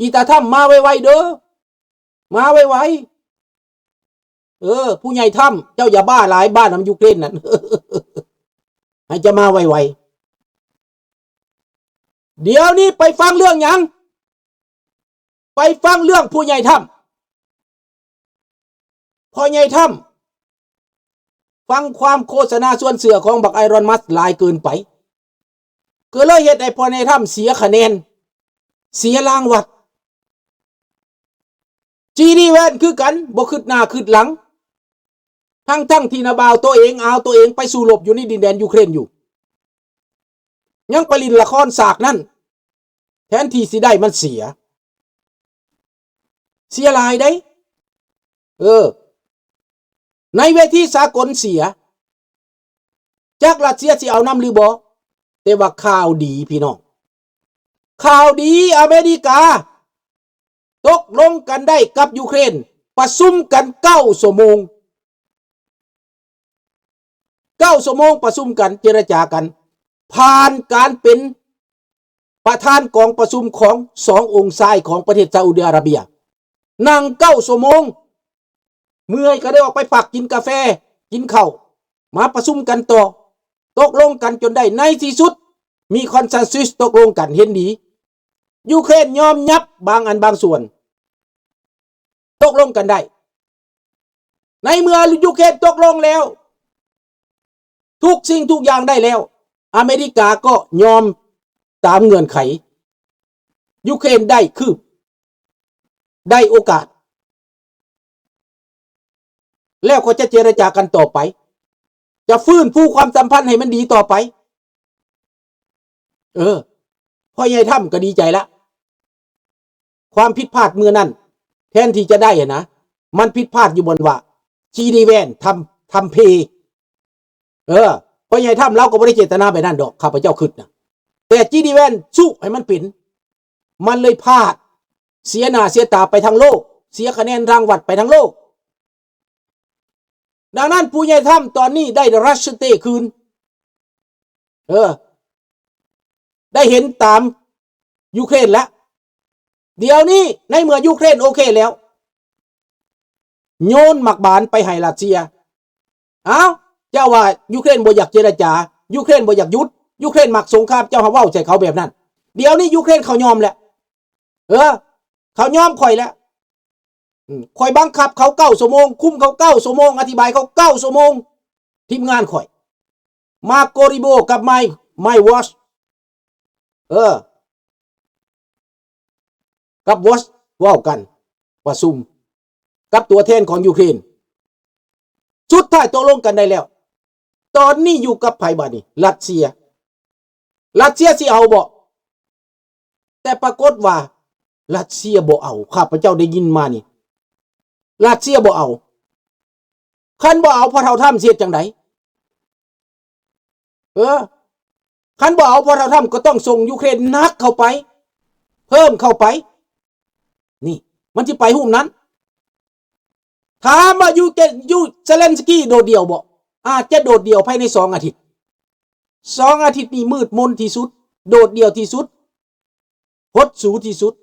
ອີຕາທຳມາໄວໆເດີ ມາໄວໆ. ເອີ ຜູ້ໃຫຍ່ທຳ ເຈົ້າຢ່າບ້າຫຼາຍ ບ້ານຳຢູເຄຣນນັ້ນ ໃຫ້ຈະມາໄວໆ. ດຽວນີ້ໄປຟັງເລື່ອງຫຍັງ? ໄປຟັງເລື່ອງຜູ້ໃຫຍ່ທຳ. ພໍ່ໃຫຍ່ທຳ ຟັງຄວາມໂຄສະນາຊວນເຊື່ອຂອງບັກໄອລອນ ມັສ ຫຼາຍເກີນໄປ ກໍເລີຍເຮັດໃຫ້ພໍ່ໃຫຍ່ທຳເສຍຄະແນນ ເສຍລາງວັດ. ຈີດີແວນຄືກັນ ບໍ່ຄິດໜ້າຄິດຫຼັງ ທັງໆທີ່ນະບ່າວໂຕເອງ ອາວໂຕເອງໄປສູ້ລົບຢູ່ໃນດິນແດນຢູເຄຣນຢູ່ ຍັງໄປຫຼິ້ນລະຄອນສາກນັ້ນ ແທນທີ່ຊິໄດ້ມັນເສຍ ເສຍຫຼາຍເດ້. ເອີ ໃນເວທີສາກົນເສຍ ຈັກລັດເຊຍຊິເອົານຳຫຼືບໍ່? ແຕ່ວ່າຂ່າວດີພີ່ນ້ອງ ຂ່າວດີ ອາເມລິກາຕົກລົງກັນໄດ້ກັບຢູເຄຣນ ປະຊຸມກັນເກົ້າຊົ່ວໂມງ. ເກົ້າຊົ່ວໂມງປະຊຸມກັນ ເຈລະຈາກັນ ຜ່ານການເປັນປະທານກອງປະຊຸມຂອງສອງອົງຊາຍຂອງປະເທດຊາອຸດີອາຣາເບຍ ນັ່ງເກົ້າຊົ່ວໂມງ ເມື່ອຍກໍໄດ້ອອກໄປພັກ ກິນກາແຟ ກິນເຂົ້າ ມາປະຊຸມກັນຕໍ່ ຕົກລົງກັນຈົນໄດ້ ໃນທີ່ສຸດມີຄອນເຊັນຊັສຕົກລົງກັນເຫັນດີ ຢູເຄຣນຍອມຫຍັບບາງອັນບາງສ່ວນ ຕົກລົງກັນໄດ້. ໃນເມື່ອຢູເຄຣນຕົກລົງແລ້ວ ທຸກສິ່ງທຸກຢ່າງໄດ້ແລ້ວ ອາເມລິກາກໍຍອມຕາມເງື່ອນໄຂ ຢູເຄຣນໄດ້ຄືບ ໄດ້ໂອກາດ ແລ້ວກໍຈະເຈລະຈາກັນຕໍ່ໄປ ຈະຟື້ນຟູຄວາມສຳພັນໃຫ້ມັນດີຕໍ່ໄປ. ເອີ ພໍ່ໃຫຍ່ທຳກໍດີໃຈລະ ຄວາມຜິດພາດມື້ນັ້ນ ແທນທີ່ຈະໄດ້ຫັ້ນນະ ມັນຜິດພາດຢູ່ບ່ອນວ່າ ຈີດີແວນ ທຳ ທຳເພ. ເອີ ພໍ່ໃຫຍ່ທຳລາວກໍບໍ່ໄດ້ເຈດຕະນາແບບນັ້ນດອກ ຂ້າພະເຈົ້າຄິດນະ ແຕ່ຈີດີແວນຊຸໃຫ້ມັນເປັນ ມັນເລີຍພາດ ເສຍໜ້າເສຍຕາໄປທັງໂລກ ເສຍຄະແນນລາງວັດໄປທັງໂລກ. ດັ່ງນັ້ນ ຜູ້ໃຫຍ່ທຳຕອນນີ້ໄດ້ຣັດສະເຕຍຄືນ ເອີ ໄດ້ເຫັນຕາມຢູເຄຣນແລ້ວ. ດຽວນີ້ໃນເມື່ອຢູເຄຣນໂອເຄແລ້ວ ໂຍນໝາກບານໄປໃຫ້ຣັດເຊຍ. ອ້າວ ເຈົ້າວ່າຢູເຄຣນບໍ່ຢາກເຈລະຈາ ຢູເຄຣນບໍ່ຢາກຢຸດ ຢູເຄຣນມັກສົງຄາມ ເຈົ້າຫາເວົ້າໃສ່ເຂົາແບບນັ້ນ. ດຽວນີ້ຢູເຄຣນເຂົາຍອມແລ້ວ ເອີ ເຂົາຍອມຂ້ອຍແລ້ວ. ອືມ ຂ້ອຍບັງຄັບເຂົາເກົ້າຊົ່ວໂມງ ຄຸມເຂົາເກົ້າຊົ່ວໂມງ ອະທິບາຍເຂົາເກົ້າຊົ່ວໂມງ ທີມງານຂ້ອຍ ມາໂກຣິໂບ ກັບ My My Watch ເອີ ກັບ Watch ເວົ້າກັນ ປະຊຸມກັບຕົວແທນຂອງຢູເຄຣນ ສຸດທ້າຍຕົກລົງກັນໄດ້ແລ້ວ. ຕອນນີ້ຢູ່ກັບໃຜບາດນີ້? ຣັດເຊຍ. ຣັດເຊຍຊິເອົາບໍ່? ແຕ່ປາກົດວ່າຣັດເຊຍບໍ່ເອົາ. ຂ້າພະເຈົ້າໄດ້ຍິນມານີ້ ຣັດເຊຍບໍ່ເອົາ. ຄັນບໍ່ເອົາ ພໍ່ເຖົ້າທຳຊິເຮັດຈັ່ງໃດ? ເອີ ຄັນບໍ່ເອົາ ພໍ່ເຖົ້າທຳກໍຕ້ອງສົ່ງຢູເຄຣນໜັກເຂົ້າໄປ ເພີ່ມເຂົ້າໄປ. ນີ້ ມັນຊິໄປຮູບນັ້ນ. ຖາມວ່າຢູເຄ ຢູ ເຊເລັນສກີໂດດດ່ຽວບໍ່? ອາດຈະໂດດດ່ຽວພາຍໃນສອງອາທິດ. ສອງອາທິດນີ້ມືດມົນທີ່ສຸດ, ໂດດດ່ຽວທີ່ສຸດ, ຫົດສູທີ່ສຸດ.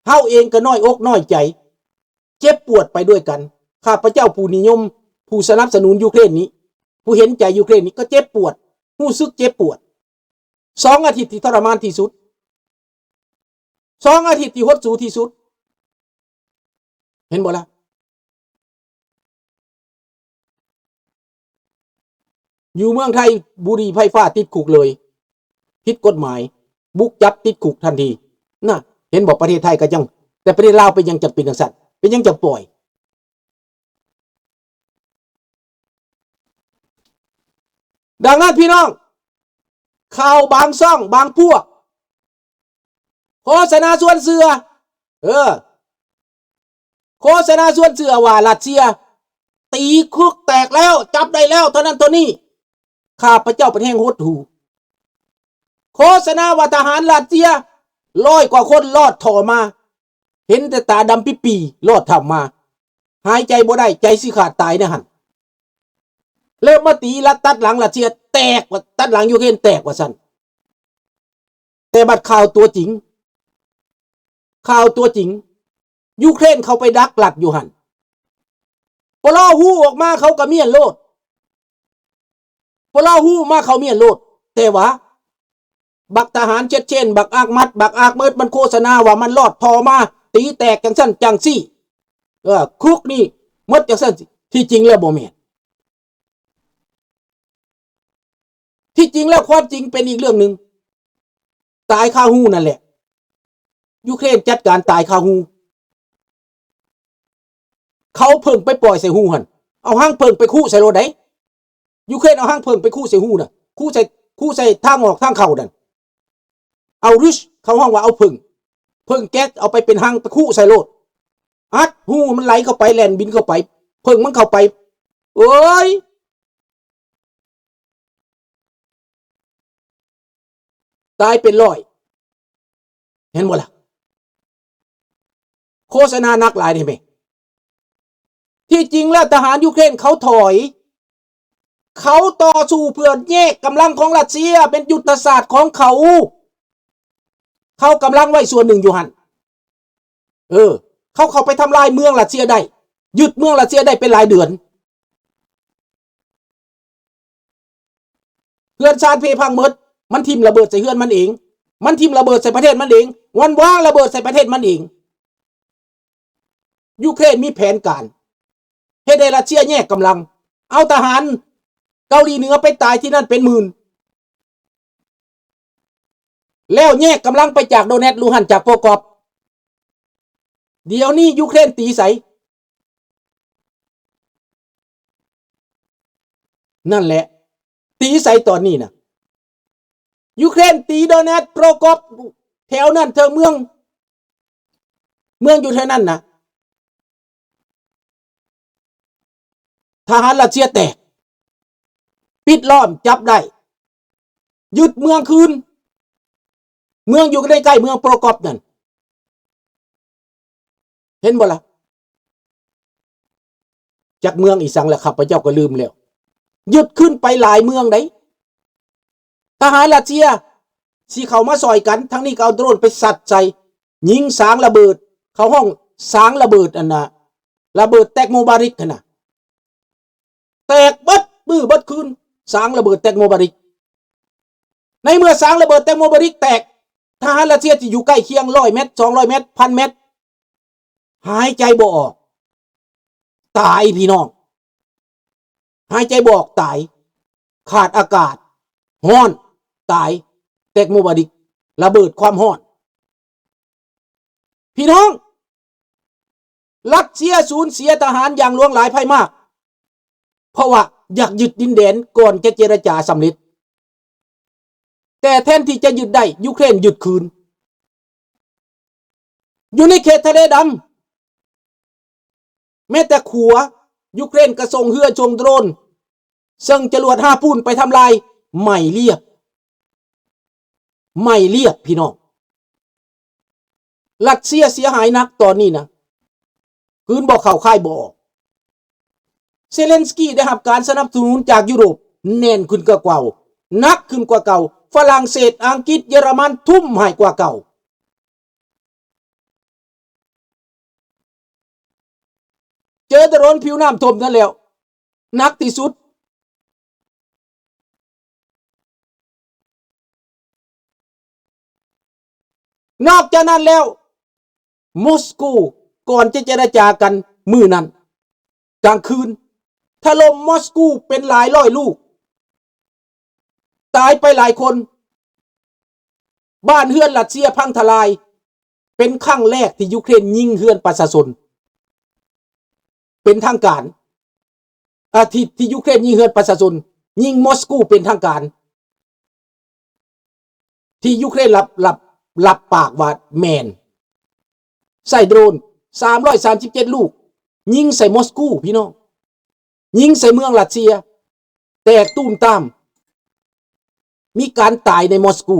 ເຮົາເອງກໍນ້ອຍອົກນ້ອຍໃຈ, ເຈັບປວດໄປດ້ວຍກັນ. ຂ້າພະເຈົ້າຜູ້ນິຍົມ, ຜູ້ສະໜັບສະໜູນຢູເຄຣນນີ້, ຜູ້ເຫັນໃຈຢູເຄຣນນີ້ກໍເຈັບປວດ, ຮູ້ສຶກເຈັບປວດ. ສອງອາທິດທີ່ທໍລະມານທີ່ສຸດ, ສອງອາທິດທີ່ຫົດສູທີ່ສຸດ. ເຫັນບໍ່ລະ? ຢູ່ເມືອງໄທ ບຸຫຼີ່ໄຟຟ້າຕິດຄຸກເລີຍ, ຜິດກົດໝາຍ, ບຸກຈັບຕິດຄຸກທັນທີ. ນະ, ເຫັນບໍ່? ປະເທດໄທກໍຍັງ, ແຕ່ປະເທດລາວເປັນຫຍັງຈັ່ງເປັນຈັ່ງຊັ້ນ? ເປັນຫຍັງຈັ່ງປ່ອຍ? ດັ່ງນັ້ນພີ່ນ້ອງ, ຂ່າວບາງຊ່ອງບາງພວກ ໂຄສະນາຊວນເຊື່ອ, ເອີ, ໂຄສະນາຊວນເຊື່ອວ່າຣັດເຊຍຕີຄຸກແຕກແລ້ວ, ຈັບໄດ້ແລ້ວ ເທົ່ານັ້ນເທົ່ານີ້. ຂ້າພະເຈົ້າເປັນແຮງຫົດຫູ່. ໂຄສະນາວ່າທະຫານຣັດເຊຍຮ້ອຍກວ່າຄົນລອດທໍ່ມາ, ເຫັນແຕ່ຕາດຳປິປີ້ໆ ລອດຖ້ຳມາ, ຫາຍໃຈບໍ່ໄດ້, ໃຈຊິຂາດຕາຍໃນຫັ້ນ. ແລ້ວມາຕີລັດຕັດຫຼັງຣັດເຊຍແຕກວ່າ, ຕັດຫຼັງຢູເຄຣນແຕກວ່າຊັ້ນ. ແຕ່ບັດຂ່າວຕົວຈິງ ຂ່າວຕົວຈິງ ຢູເຄຣນເຂົ້າໄປດັກລັດຢູ່ຫັ້ນ ພໍລໍຮູ້ອອກມາເຂົາກໍມ້ຽນໂລດ ພໍລໍຮູ້ມາເຂົາມ້ຽນໂລດ. ແຕ່ວ່າບັກທະຫານເຊັດເຊນ ບັກອາກມັດ ບັກອາກເມີດ ມັນໂຄສະນາວ່າມັນລອດທໍ່ມາ ຕີແຕກຈັ່ງຊັ້ນຈັ່ງຊີ້ ເອີ ຄຸກນີ້ໝົດຈັ່ງຊັ້ນ ທີ່ຈິງແລ້ວບໍ່ແມ່ນ. ທີ່ຈິງແລ້ວຄວາມຈິງເປັນອີກເລື່ອງໜຶ່ງ ຕາຍຄາຮູນັ້ນແຫຼະ. ຢູເຄຣນຈັດການຕາຍຄາຮູ ເຂົາເຜິ້ງໄປປ່ອຍໃສ່ຮູຫັ້ນ ເອົາຮັງເຜິ້ງໄປຄຸໃສ່ໂລດໃດ. ຢູເຄຣນເອົາຮັງເຜິ້ງໄປຄຸໃສ່ຮູນະ ຄຸໃສ່ ຄຸໃສ່ທາງອອກທາງເຂົ້ານັ້ນ. ເອົາຣີຊ ເຂົາຮ້ອງວ່າເອົາເຜິ້ງ ເຜິ້ງແກັສເອົາໄປເປັນຮັງ ໄປຄຸໃສ່ໂລດ ອັດຮູມັນໄຫຼເຂົ້າໄປ ແລ່ນບິນເຂົ້າໄປ ເຜິ້ງມັນເຂົ້າໄປ ໂອ້ຍ ຕາຍເປັນຮ້ອຍ ເຫັນບໍ່ລະ? ໂຄສະນາໜັກຫຼາຍເດ້ແມ່. ທີ່ຈິງແລ້ວທະຫານຢູເຄຣນເຂົາຖອຍ ເຂົາຕໍ່ສູ້ເພື່ອແຍກກຳລັງຂອງຣັດເຊຍ ເປັນຍຸດທະສາດຂອງເຂົາ. ເຂົາກຳລັງໄວ້ສ່ວນໜຶ່ງຢູ່ຫັ້ນ ເອີ ເຂົາເຂົ້າໄປທຳລາຍເມືອງຣັດເຊຍໄດ້ ຍຶດເມືອງຣັດເຊຍໄດ້ເປັນຫຼາຍເດືອນ. ເຮືອນຊານເພພັງໝົດ ມັນຖິ້ມລະເບີດໃສ່ເຮືອນມັນເອງ ມັນຖິ້ມລະເບີດໃສ່ປະເທດມັນເອງ ມັນວາງລະເບີດໃສ່ປະເທດມັນເອງ. ຢູເຄຣນມີແຜນການເຮັດໃຫ້ຣັດເຊຍແຍກກຳລັງ ເອົາທະຫານເກົາຫຼີເໜືອໄປຕາຍທີ່ນັ້ນເປັນໝື່ນ ແລ້ວແຍກກຳລັງໄປຈາກໂດແນັດ ລູຮານ ຈາກໂປກອບ. ດຽວນີ້ຢູເຄຣນຕີໃສ? ນັ້ນແຫຼະ ຕີໃສຕອນນີ້ນະ? ຢູເຄຣນຕີໂດແນັດ ໂປກອບ ແຖວນັ້ນເຖິງເມືອງ ເມືອງຢູ່ແຖວນັ້ນນະ ທະຫານຣັດເຊຍແຕກ ປິດລ້ອມ ຈັບໄດ້ ຍຶດເມືອງຄືນ ເມືອງຢູ່ໃກ້ໆເມືອງໂປກອບນັ້ນ ເຫັນບໍ່ລະ? ຈັກເມືອງອີ່ສັງລະ ຂ້າພະເຈົ້າກໍລືມແລ້ວ ຍຶດຄືນໄປຫຼາຍເມືອງໃດ໋. ທະຫານຣັດເຊຍຊິເຂົ້າມາຊ່ອຍກັນ ທາງນີ້ກໍເອົາໂດຣນໄປຊັດໃສ່ ຍິງສາງລະເບີດ ເຂົາຮ້ອງສາງລະເບີດ ອັນນ່າ ລະເບີດແຕັກໂມບາຣິກຫັ້ນນະ ແຕກເບິດມື້ເບິດຄືນ ສາງລະເບີດແຕັກໂມບາຣິກ. ໃນເມື່ອສາງລະເບີດແຕັກໂມບາຣິກແຕກ ທະຫານຣັດເຊຍທີ່ຢູ່ໃກ້ຄຽງ ຮ້ອຍແມັດ ສອງຮ້ອຍແມັດ ພັນແມັດ ຫາຍໃຈບໍ່ອອກ ຕາຍພີ່ນ້ອງ ຫາຍໃຈບໍ່ອອກ ຕາຍ ຂາດອາກາດ ຮ້ອນ ຕາຍ ແຕັກໂມບາຣິກ ລະເບີດຄວາມຮ້ອນ. ພີ່ນ້ອງ ຣັດເຊຍສູນເສຍທະຫານຢ່າງຫຼວງຫຼາຍໄພມາກ ເພາະວ່າຢາກຍຶດດິນແດນກ່ອນຈະເຈລະຈາສຳເລັດ ແຕ່ແທນທີ່ຈະຍຶດໄດ້ ຢູເຄຣນຍຶດຄືນ ຢູ່ໃນເຂດທະເລດຳ ແມ້ແຕ່ຂົວ ຢູເຄຣນກໍສົ່ງເຮືອ ສົ່ງໂດຣນ ສົ່ງຈະຫຼວດຮາປູນໄປທຳລາຍ ໄໝ້ລຽບ ໄໝ້ລຽບ ພີ່ນ້ອງ. ຣັດເຊຍເສຍຫາຍໜັກຕອນນີ້ນະ ກືນບໍ່ເຂົ້າຄາຍບໍ່ອອກ. ເຊເລັນສກີໄດ້ຮັບການສະໜັບສະໜູນຈາກຢູໂຣບແໜ້ນຂຶ້ນກວ່າເກົ່າ ໜັກຂຶ້ນກວ່າເກົ່າ. ຝຣັ່ງເສດ, ອັງກິດ, ເຢຍລະມັນທຸ່ມໃຫ້ກວ່າເກົ່າ. ເຈີໂດຣນຜິວນ້ຳຖ້ວມນັ້ນແລ້ວ ໜັກທີ່ສຸດ. ນອກຈາກນັ້ນແລ້ວ ມົສກູ ກ່ອນຈະເຈລະຈາກັນມື້ນັ້ນ ກາງຄືນ ຖະຫຼົ່ມມົສກູເປັນຫຼາຍຮ້ອຍລູກ ຕາຍໄປຫຼາຍຄົນ. ບ້ານເຮືອນຣັດເຊຍພັງທະລາຍ ເປັນຄັ້ງແລກທີ່ຢູເຄຣນຍິງເຮືອນປະຊາຊົນເປັນທາງການ ອາ ທີ່ ທີ່ຢູເຄຣນຍິງເຮືອນປະຊາຊົນ ຍິງມົສກູເປັນທາງການ ທີ່ຢູເຄຣນຮັບ ຮັບ ຮັບປາກວ່າແມ່ນ ໃຊ້ໂດຣນສາມຮ້ອຍສາມສິບເຈັດລູກ ຍິງໃສ່ມົສກູ ພີ່ນ້ອງ. ຍິງໃສ່ເມືອງຣັດເຊຍ ແຕກຕູມຕາມ ມີການຕາຍໃນມົສກູ.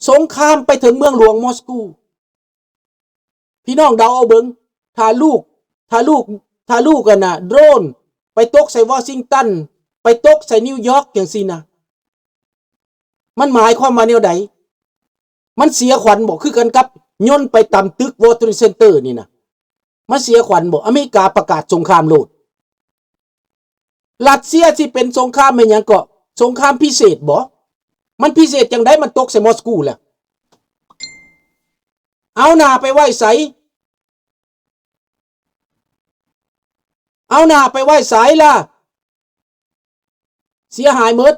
ສົງຄາມໄປເຖິງເມືອງຫຼວງມົສກູ. ພີ່ນ້ອງເດົາເອົາເບິ່ງ ຖ້າລູກ ຖ້າລູກ ຖ້າລູກອັນນ່ະ ໂດຣນໄປຕົກໃສ່ວໍຊິງຕັນ ໄປຕົກໃສ່ນິວຢອກ ຈັ່ງຊີ້ນະ ມັນໝາຍຄວາມວ່າແນວໃດ? ມັນເສຍຂວັນບໍ່? ຄືກັນກັບ ຍົນໄປຕຳຕຶກ World Trade Center ນີ້ນະ ມາເສຍຂວັນບໍ? ອາເມລິກາປະກາດສົງຄາມໂລດ. ຣັດເຊຍຊິເປັນສົງຄາມແມ່ນຫຍັງເກາະ? ສົງຄາມພິເສດບໍ? ມັນພິເສດຈັ່ງໃດ? ມັນຕົກໃສ່ມອສກູແລ້ວ. ເອົາໜ້າໄປໄວ້ໃສ? ເອົາໜ້າໄປໄວ້ໃສລະ? ເສຍຫາຍໝົດ.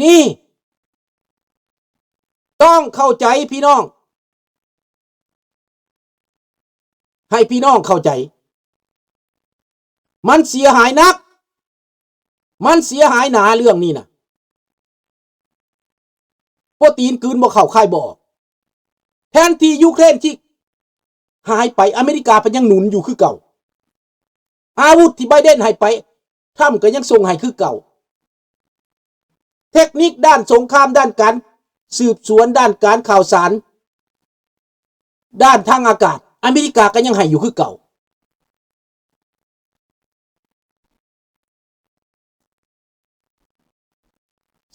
ນີ້ ຕ້ອງເຂົ້າໃຈພີ່ນ້ອງ, ໃຫ້ພີ່ນ້ອງເຂົ້າໃຈ. ມັນເສຍຫາຍໜັກ, ມັນເສຍຫາຍໜາເລື່ອງນີ້ນະ. ໂປຕີນກືນບໍ່ເຂົ້າຄາຍບໍ່ອອກ. ແທນທີ່ຢູເຄຣນຊິຫາຍໄປ, ອາເມລິກາເພິ່ນຍັງໜູນຢູ່ຄືເກົ່າ. ອາວຸດທີ່ໄບເດນໃຫ້ໄປ, ທຣຳກໍຍັງສົ່ງໃຫ້ຄືເກົ່າ. ເທັກນິກດ້ານສົງຄາມ, ດ້ານການສືບສວນ, ດ້ານການຂ່າວສານ, ດ້ານທາງອາກາດ, ອາເມລິກາກໍຍັງໃຫ້ຢູ່ຄືເກົ່າ.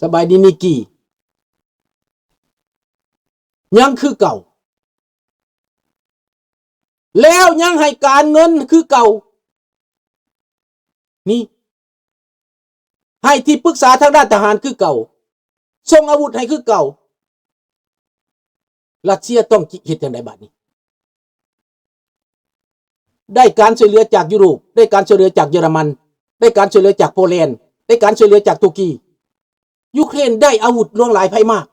ສະບາຍດີນິກກີ້, ຍັງຄືເກົ່າ ແລ້ວຍັງໃຫ້ການເງິນຄືເກົ່າ. ນີ້ ໃຫ້ທີ່ປຶກສາທາງດ້ານທະຫານຄືເກົ່າ, ສົ່ງອາວຸດໃຫ້ຄືເກົ່າ. ຣັດເຊຍຕ້ອງເຮັດຈັ່ງໃດບາດນີ້? ໄດ້ການຊ່ວຍເຫຼືອຈາກຢູໂຣບ, ໄດ້ການຊ່ວຍເຫຼືອຈາກເຢຍລະມັນ, ໄດ້ການຊ່ວຍເຫຼືອຈາກໂປແລນ, ໄດ້ການຊ່ວຍເຫຼືອຈາກຕຸກກີ. ຢູເຄຣນໄດ້ອາວຸດຫຼວງຫຼາຍໄພມາກ,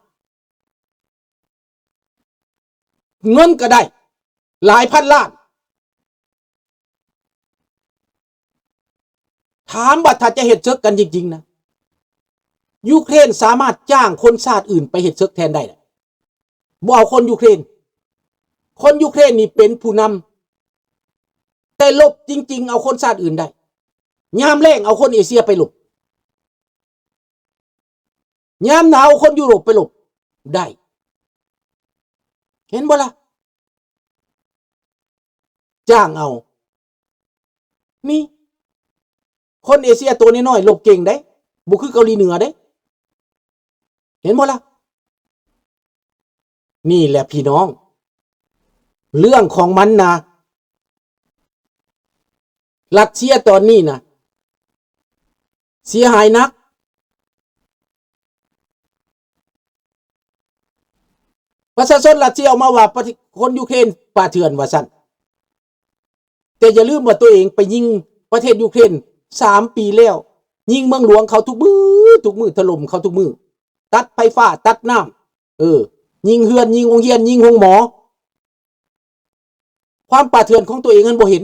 ເງິນກໍໄດ້ຫຼາຍພັນລ້ານ. ຖາມວ່າຖ້າຈະເຮັດເສິກກັນຈິງໆນະ, ຢູເຄຣນສາມາດຈ້າງຄົນຊາດອື່ນໄປເຮັດເສິກແທນໄດ້. ບໍ່ເອົາຄົນຢູເຄຣນ. ຄົນຢູເຄຣນນີ້ເປັນຜູ້ນຳ, ແຕ່ລົບຈິງໆເອົາຄົນຊາດອື່ນໄດ້. ຍາມແລ້ງເອົາຄົນເອເຊຍໄປລົບ, ຍາມໜາວເອົາຄົນຢູໂຣບໄປລົບໄດ້. ເຫັນບໍ່ລະ? ຈ້າງເອົາ. ນີ້ ຄົນເອເຊຍໂຕນ້ອຍໆລົບເກັ່ງເດ້, ບໍ່ຄືເກົາຫຼີເໜືອເດ້. ເຫັນບໍ່ລະ? ນີ້ແຫຼະພີ່ນ້ອງ, ເລື່ອງຂອງມັນນະ. ຣັດເຊຍຕອນນີ້ນະ ເສຍຫາຍໜັກ. ປະຊາຊົນຣັດເຊຍອອກມາວ່າປະເທດ ຄົນຢູເຄຣນປ່າເຖື່ອນວ່າຊັ້ນ. ແຕ່ຢ່າລືມວ່າຕົວເອງໄປຍິງປະເທດຢູເຄຣນສາມປີແລ້ວ, ຍິງເມືອງຫຼວງເຂົາທຸກມື້, ທຸກມື້, ຖະຫຼົ່ມເຂົາທຸກມື້, ຕັດໄຟຟ້າ, ຕັດນ້ຳ, ເອີ, ຍິງເຮືອນ, ຍິງໂຮງຮຽນ, ຍິງໂຮງໝໍ. ຄວາມປ່າເຖື່ອນຂອງຕົວເອງຫັ້ນບໍ່ເຫັນ.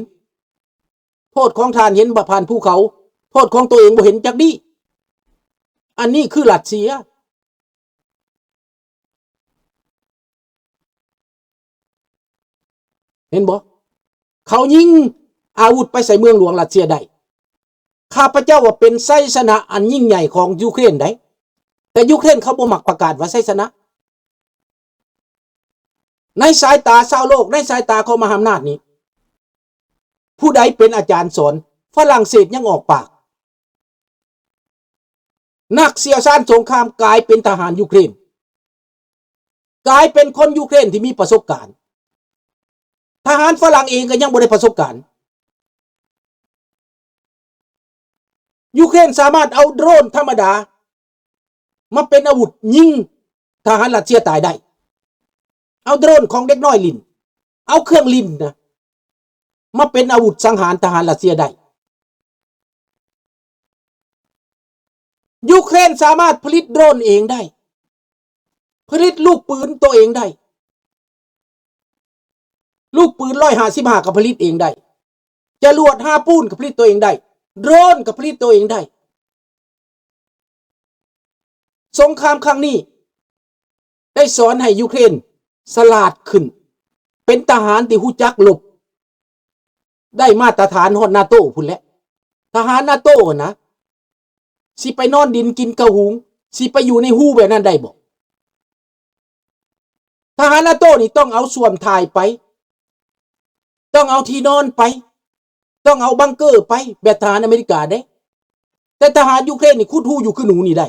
ໂທດຂອງທ່ານເຫັນບໍ່ຜ່ານພູເຂົາ, ໂທດຂອງຕົວເອງບໍ່ເຫັນຈັກດີ້. ອັນນີ້ຄືຣັດເຊຍ. ເຫັນບໍ່? ເຂົາຍິງອາວຸດໄປໃສ່ເມືອງຫຼວງຣັດເຊຍໄດ້. ຂ້າພະເຈົ້າວ່າເປັນໄຊຊະນະອັນຍິ່ງໃຫຍ່ຂອງຢູເຄຣນໃດ໋. ແຕ່ຢູເຄຣນເຂົາບໍ່ມັກປະກາດວ່າໄຊຊະນະ. ໃນສາຍຕາຊາວໂລກ, ໃນສາຍຕາຂອງມະຫາອຳນາດນີ້, ຜູ້ໃດເປັນອາຈານສອນ? ຝຣັ່ງເສດຍັງອອກປາກ. ນັກຊ່ຽວຊານສົງຄາມກາຍເປັນທະຫານຢູເຄຣນ, ກາຍເປັນຄົນຢູເຄຣນທີ່ມີປະສົບການ. ທະຫານຝຣັ່ງເອງກໍຍັງບໍ່ໄດ້ປະສົບການ. ຢູເຄຣນສາມາດເອົາໂດຣນທຳມະດາມາເປັນອາວຸດຍິງທະຫານຣັດເຊຍຕາຍໄດ້. ເອົາໂດຣນຂອງເດັກນ້ອຍຫຼິ້ນ, ເອົາເຄື່ອງຫຼິ້ນນະ ມາເປັນອາວຸດສັງຫານທະຫານຣັດເຊຍໄດ້. ຢູເຄຣນສາມາດຜະລິດໂດຣນເອງໄດ້, ຜະລິດລູກປືນໂຕເອງໄດ້. ລູກປືນຮ້ອຍຫ້າສິບຫ້າກໍຜະລິດເອງໄດ້, ຈະຫຼວດຮາປູນກໍຜະລິດໂຕເອງໄດ້, ໂດຣນກໍຜະລິດໂຕເອງໄດ້. ສົງຄາມຄັ້ງນີ້ໄດ້ສອນໃຫ້ຢູເຄຣນສະຫຼາດຂຶ້ນ, ເປັນທະຫານທີ່ຮູ້ຈັກລົບ, ໄດ້ມາດຕະຖານຮອດນາໂຕພຸ້ນແຫຼະ. ທະຫານນາໂຕນະ ຊິໄປນອນດິນກິນເຂົ້າຫຸງ, ຊິໄປຢູ່ໃນຮູແບບນັ້ນໄດ້ບໍ່? ທະຫານນາໂຕນີ້ຕ້ອງເອົາສ້ວມຖ່າຍໄປ, ຕ້ອງເອົາທີ່ນອນໄປ, ຕ້ອງເອົາບັງເກີໄປ ແບບທະຫານອາເມລິກາເດ້. ແຕ່ທະຫານຢູເຄຣນນີ້ຂຸດຮູຢູ່ຄືໜູນີ້ໄດ້.